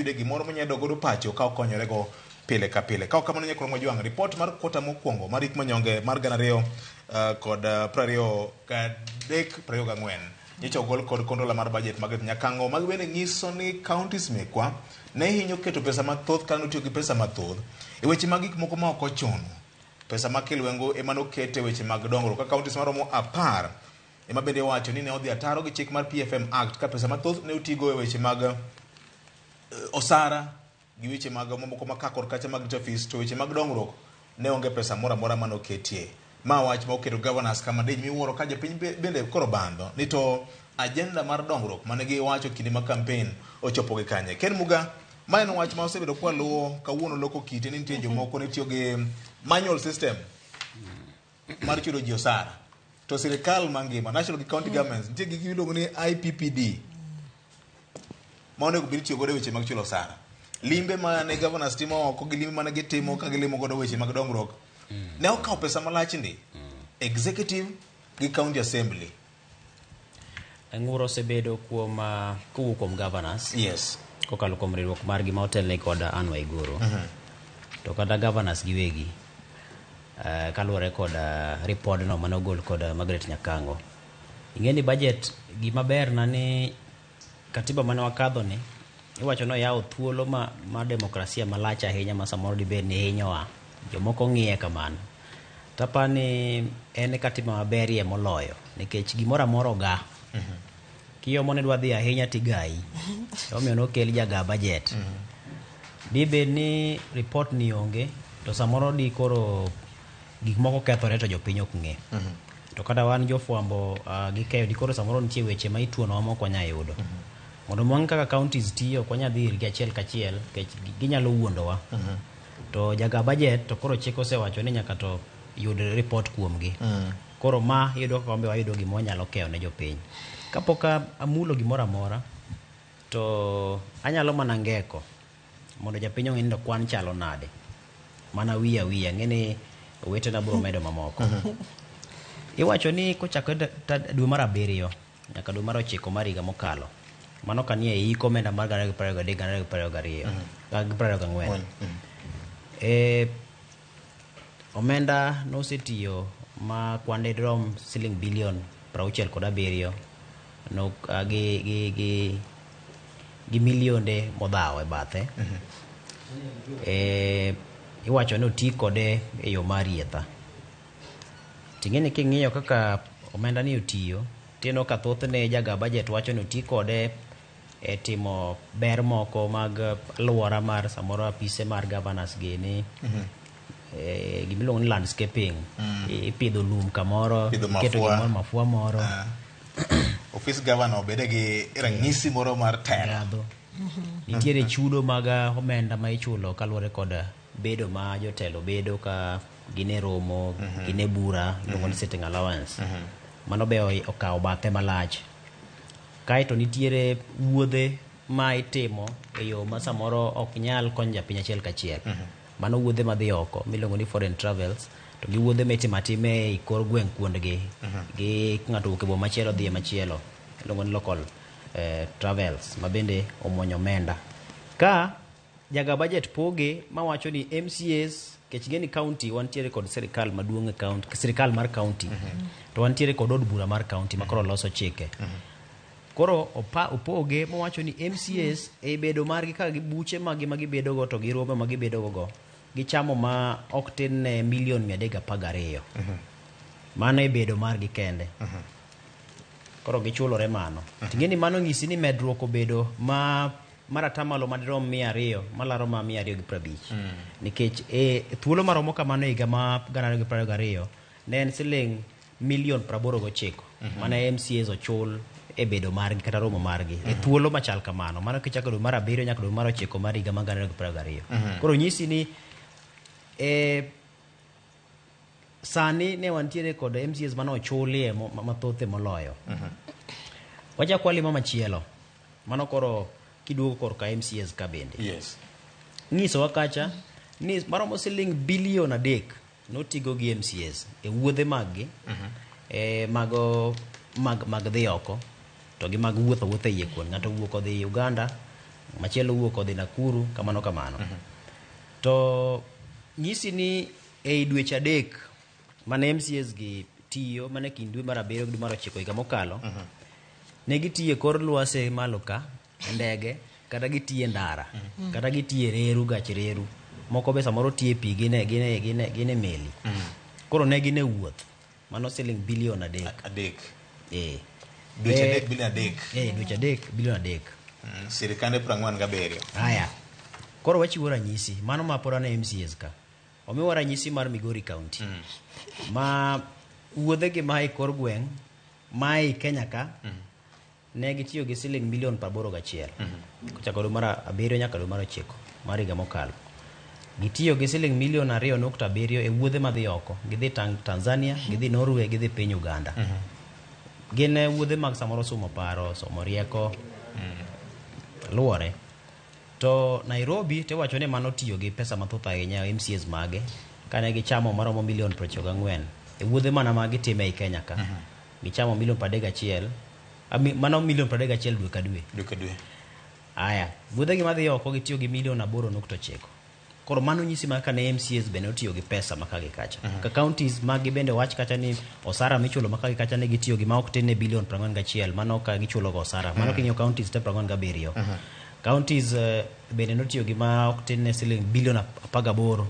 Yude gimoro monyalo dok godo pacho ka okonyorego pile ka pile. Ka ok kamano nyakoro Mojwang', ripot mar kwota mokwongo mar hik manyonge mar 2023 24 nyocha ogol kod controller mar budget Margaret Nyakang'o. Magi bende nyiso ni counties mekwa ne hinyo keto pesa mathoth kata notiyo gi pesa mathoth e weche mag gik moko ma ok ochuno. Pesa ma kilwengo ema noket e weche mag dongruok ka counties maromo 10 ema bende iwacho ni ne odhi ataro gi chik mar PFM Act ka pesa mathoth ne otigo e weche mag osara gi weche mag mamoko ma ka kod kacha mag rito fees to weche mag dongruok ne onge pesa moro amora mane oketie. Ma wach ma oketo governors kama diny miwuoro ka jopiny bende koro bandho ni to agenda mar dongruok mane giwacho kinde mag campaign ochopo gi kanye. Ken Muga, ma en wach ma osebedo kwa luwo kawuono loko kite ni nitie jomoko ne tiyo gi manual system mar chulo ji osara to sirikal mangima national gi county governments nitie gik miluongo ni IPPD ma onego bed itiyo godo e weche mag chulo osara limbe mane governors timo oko gi limbe mane gitimo ka gilimo godo weche mag dongruok ne okawo pesa malach ndi executive gi county assembly. Ng'ur osebedo kuom kowuok kuom governors kokalo kuom riwruok margi ma otelne kod Anne Waiguru. To kata governors giwegi kaluwore kod ripodno mane ogol kod Margaret Nyakango. Ing'e ni budget gima ber na ni katiba mane wakadho ni iwacho ni oyawo thuolo ma, mar demokrasia malach ahinya ma samoro dibed ni hinyowa. Jomoko ng'iye kamano. To apa ni en e katiba maberie moloyo nikech gimoro amora oga. Kiomo ni idwa dhi ahinya tigayi. Emomiyo nokel jaga budget. Dibed ni report ni onge to samoro di koro gik moko kethore to jopiny ok ng'e. To kata wan jofwambo gi keyo di koro samoro nitie weche ma ituonowa ma ok wanyal yudo. Mondo mi wang'e kaka counties tiyo ok wanyal dhi irgi achiel kachiel nikech ginyalo wuondowa. To jaga budget to koro chik osewacho ni nyaka to yud report kuomgi. Koro ma iyudo ka wambe wayudo gima wanyalo keyo ne jopiny. Kapok amulo gimoro amora to anyalo mana ngeko mondo japiny ong'e ni to kwan chalo nade. Mana wiye awiye ang'e ni owetena biro medo mamoko. Iwacho ni kochakore dwe mar abiriyo nyaka dwe mar ochiko mar higa mokalo, mano kanie e hik omenda mar 2023 2022 gi 24. E, omenda nosetiyo ma kwande rom siling bilion 67 no, gi milionde modhawo e bathe. E, iwacho ni oti kode e yo mar rietha. Ting'e ni king'iyo kaka omenda ni otiyo, tineno ka thothne jaga budget wacho ni oti kode e timo ber moko mag alwora mar samoro apise mar governors gini. Gimiluongo ni landscaping. Ipidho lum kamoro, Ipidho iketo mafua. gimoro mafua moro. Ofis governor obede gi ranyisi moro mar telo. Gadho. Nitiere chudo mag omenda ma ichulo kaluwore kod bedo ma jotelo bedo ka gin e romo, gin e bura, iluongo ni sitting allowance. Mano be okawo bathe malach. Kaeto nitiere wuodhe ma itimo e yo ma samoro ok nyal konyo japiny achiel kachiel. Mano wuodhe madhi oko miluongo ni foreign travels to gi wuodhe mitimo atima e kor gweng' kuondgi. Gi ng'ato owuok e boma machielo dhi e machielo iluongo ni local travels ma bende omuonyo omenda. Ka jaga budget poge mawacho ni MCAs kech ing'e ni county wantiere kod sirikal maduong' e county, sirikal mar county to wantiere kod od bura mar county ma koro loso chike. Koro opoge mowacho ni MCAs e bedo margi ka gi buche magi ma gibedo go to gi romo ma gibedo go go gichamo ma ok tin ne milion 312. Mano e bedo margi kende. Koro gichulore mano. Ting'e ni mano nyisi ni medruok obedo ma mar atamalo madirom 200 malaro ma 250. Nikech e thuolo maromo kamano e higa ma 2022 ne en siling milion 89 mane MCAs ochul e bedo margi kata romo margi e thuolo machal kamano. Mano kichako dwe mar abiriyo nyaka dwe mar ochiko mar higa mar 2022. Koro nyisi ni e sani ne wantiere kod MCAs mane ochulie mathoth e moloyo. Wachako walimo machielo. Mano koro kiduogo korka MCAs ka bende. Nyisowa kacha ni maromo siling bilion 3 notigo gi MCAs e wuodhe maggi mago mag dhi oko to gi mag wuotho wuotho e iye kuon. Ng'ato wuok odhi Uganda Machielo wuok odhi Nakuru, kamano kamano. To nyisi ni ei dweche 3 mane MCAs gi tiyo, mane kind dwe mar 7 gi dwe mar 9 higa mokalo, ne gitiyo e kor lwasi malo ka, e ndege, kata gitiyo e ndara, kata gitiyo e reru, gach reru. Moko be samoro tiyo e pi, gin e meli. Koro ne gin e wuoth. Mano siling bilion 3. 3. Eh. Dweche 3 bilion 3. Dweche 3 bilion 3. Sirikande 47. Haya. Koro wachiwo ranyisi, mano ma pod ane MCAs ka. Omiwa ranyisi mar Migori County. Ma wuodhe gi ma e kor gweng', ma ei Kenya ka, ne gitiyo gi siling milion 81. Kochako dwe mar 7 nyaka dwe mar 9 mar higa mokalo. Gitiyo gi siling milion 2.7 e wuodhe madhi oko. Gidhi Tanzania, gidhi Norway, gidhi piny Uganda. Gin wuodhe mag samoro somo paro, somo rieko, luwore. To Nairobi tiwacho ni mano tiyo gi pesa mathoth ahinya MCAs mage kane gichamo maromo milion 94 e wuodhe mana ma gitime ei Kenya ka. Gichamo milion 31, mano milion 31 dwe ka dwe. Dwe ka dwe. Aya, wuodhe gi madhi oko gitiyo gi milion 8.9. Koro mano nyisi ma kane MCAs bende otiyo gi pesa ma ka gi kacha. Ka counties mag gi bende wach kacha ni osara michulo ma ka gi kacha ne gitiyo gi ma ok tin ne bilion 41, mano ka gichulo go osara. Mano king'iyo counties te 47. Counties bende notiyo gi ma ok tin ne siling bilion 18.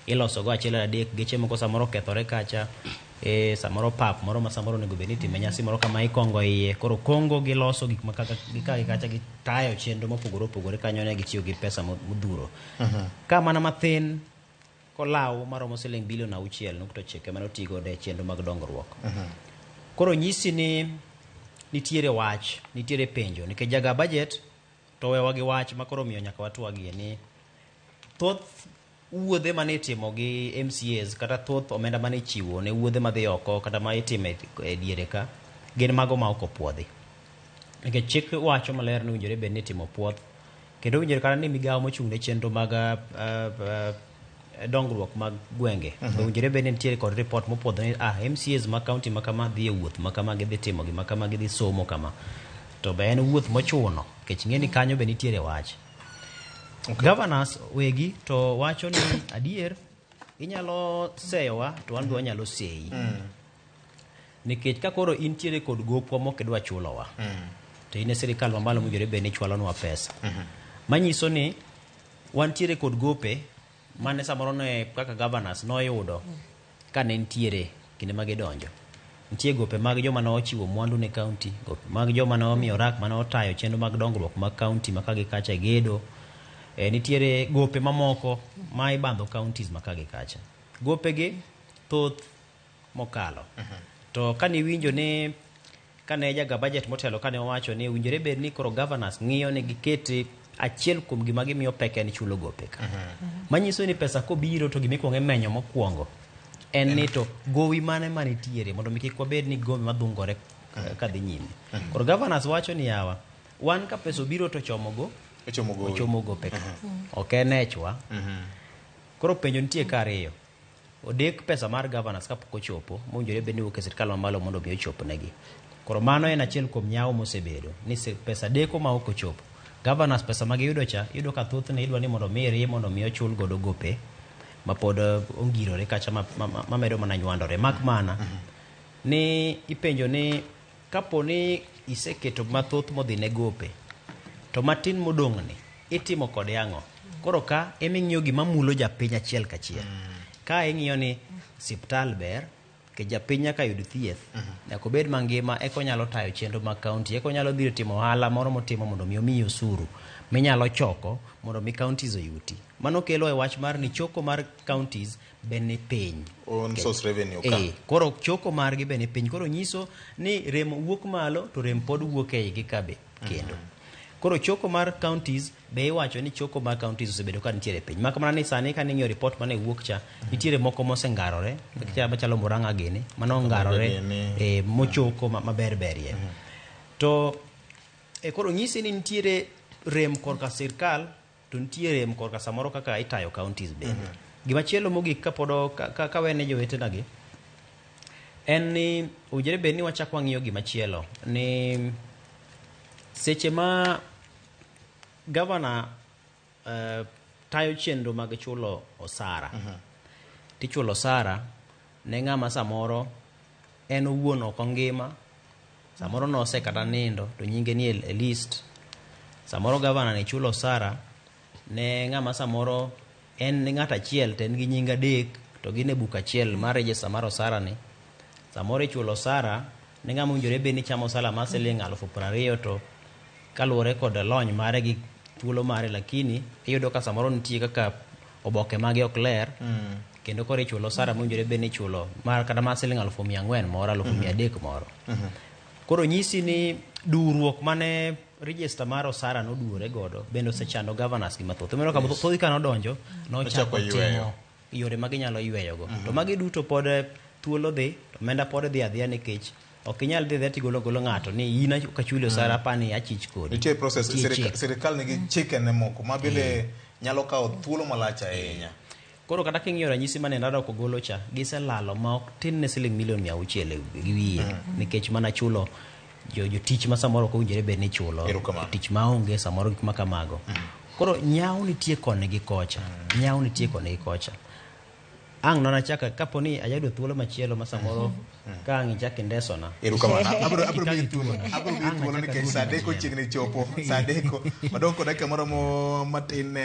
Iloso go achiel adek, geche moko samoro okethore kacha. Samoro pap moro ma samoro onego bed ni itime nyasi moro kama ikongo iye. Koro kongo gi loso gik ma kaka gi ka gi kacha gi tayo chenro mopogore opogore kanyo ne gitiyo gi pesa modhuro. Ka mana mathin kolaw maromo siling bilion 6.9 mane oti godo e chenro mag dongruok. Koro nyisi ni nitiere wach, nitiere penjo nikech jaga budget to wewa gi wach ma koro miyo nyaka watwagie ni thoth wuodhe mane itimo gi MCAs kata thoth omenda mane ichiwo ne wuodhe madhi oko kata ma itimo e diere ka gin mago ma ok opuodhi. Nikech chik wacho maler ni owinjore bed ni itimo puoth kendo owinjore kata ni migawo mochung' ne chenro mag dongruok mag gwenge owinjore bed ni nitiere kod report mopuodho ni MCAs ma county ma kama dhi e wuoth ma kama, gidhi timo gima kama, gidhi somo kama. To be en wuoth mochuno nikech ing'e ni kanyo be nitiere wach. Governors wegi to wacho ni adier inyalo seyowa to wan be wanyalo seyi. Nikech ka koro intiere kod gopwa mok idwa chulowa, to in e sirikal mamalo mowinjore bed ni chwalonwa pesa. Manyiso ni wantiere kod gope mane samoro ne kaka governors noyudo kane nitiere kinde ma gidonjo. Nitie gope mag joma ne ochiwo mwandu ne county, gope mag joma ne omiyo rak mane otayo chenro mag dongruok mag county ma ka gi kacha e gedo. Nitiere gope mamoko ma ibandho counties ma ka gi kacha. Gope gi thoth mokalo. To kane iwinjo ni kane jaga budget motelo kane owacho ni owinjore bed ni koro governors ng'iyo ni gikete achiel kuom gima gimiyo pek en chulo gope ka. Manyiso ni pesa kobiro to gima ikuongo imenyo mokwongo en ni to gowi mane manitiere mondo mi kik wabed ni gowi madhungore kadhi nyime. Koro governors wacho ni yawa, wan ka pesa obiro to chomo go, Ochomo gowi. ochomo gope ka. Ok en echwa. Koro penjo nitie ka ariyo. Odek pesa mar governors kapok ochopo, mowinjore bed ni wuok e sirkal mamalo mondo mi ochopnegi. Koro mano en achiel kuom nyawo mosebedo, ni pesa deko ma ok ochopo. Governors pesa ma giyudo cha, iyudo ka thothne idwa ni mondo mi rie mondo mi ochul godo gope ma pod ongirore kacha ma medo mana nywandore. Mak mana ni ipenjo ni kapo ni iseketo mathoth modhi ne gope, to matin modong' ni itimo kode ang'o? Koro ka eming'iyo gima mulo japiny achiel kachiel. Ka ing'iyo ni siptal ber, ke japiny nyaka yud thieth, nyaka obed mangima eka onyalo tayo chenro mag county, eka onyalo dhi timo ohala moro motimo mondo mi omiyi osuru minyalo choko mondo mi counties oyuti. Mano kelo e wach mar ni choko mar counties be ni piny. Own source revenue ka. Koro choko margi be ni piny. Koro nyiso ni rem wuok malo to rem pod wuok e igi ka be kendo. Koro choko mar counties be iwacho ni choko mar counties osebedo ka nitiere piny. Mak mana ni sani ka ning'iyo report mane wuok cha, nitiere moko mosengarore, machalo Murang'a gini, mano ongarore, mochoko maber berie. To koro nyisi ni nitiere rem korka sirkal, to nitie rem korka samoro kaka itayo counties bende. Gimachielo mogik kapod ka wene jowetena gi, en ni owinjore bed ni wachak wang'iyo gimachielo, ni seche ma Gavana tayo chenro mag chulo osara. Tichulo osara ne ng'ama samoro en owuon ok ongima, samoro nose kata nindo to nyinge ni e list. Samoro gavana ni chulo osara ne ng'ama samoro en ng'at achiel to en gi nying adek to gin e buk achiel mar register mar osara ni. Samoro ichulo osara ne ng'ama owinjore bed ni chamo osara mar siling 20,000 to kaluwore kod lony mare gi thuolo mare, lakini iyudo ka samoro nitie kaka oboke mage ok ler kendo koro ichulo osara mowinjore bed ni ichulo mar kata mar siling 400,000 moro, 300,000 moro. Koro nyisi ni duwruok mane register mar osara noduwore godo bende osechando governors gi mathoth. Omiyo ka thothgi ka nodonjo nochako Nochako yweyo. timo yore ma ginyalo yweyogo. To magi duto pod thuolo dhi, to omenda pod dhi adhiya nikech ok inyal dhi adhiya tigolo golo ng'ato ni in ok achuli osara apani achich kodi. Nitie process, Nitie chik. Sirikal nigi chikene moko ma bende nyalo kawo thuolo malach ahinya. Koro kata king'iyo ranyisi mane Narok ogolo cha, giselalo ma ok tin ne siling milion 600 gi wiye nikech mana chulo jotich ma samoro ok owinjore bed ni ichulo, Erokamano. jotich maonge samoro gik ma kamago. Koro nyawo nitie koni gi kocha, nyawo nitie koni gi kocha. Ang' nonachaka kapo ni ayudo thuolo machielo ma samoro ka ang' ichak indesona. Erokamano. Abiro miyi Ikang' thuolo. ituona. Abiro miyi Ang' thuolo achak nikech aduogi saa adek machielo. ochiegni chopo. Saa adek. Wadong' kod dakika moromo matin ne.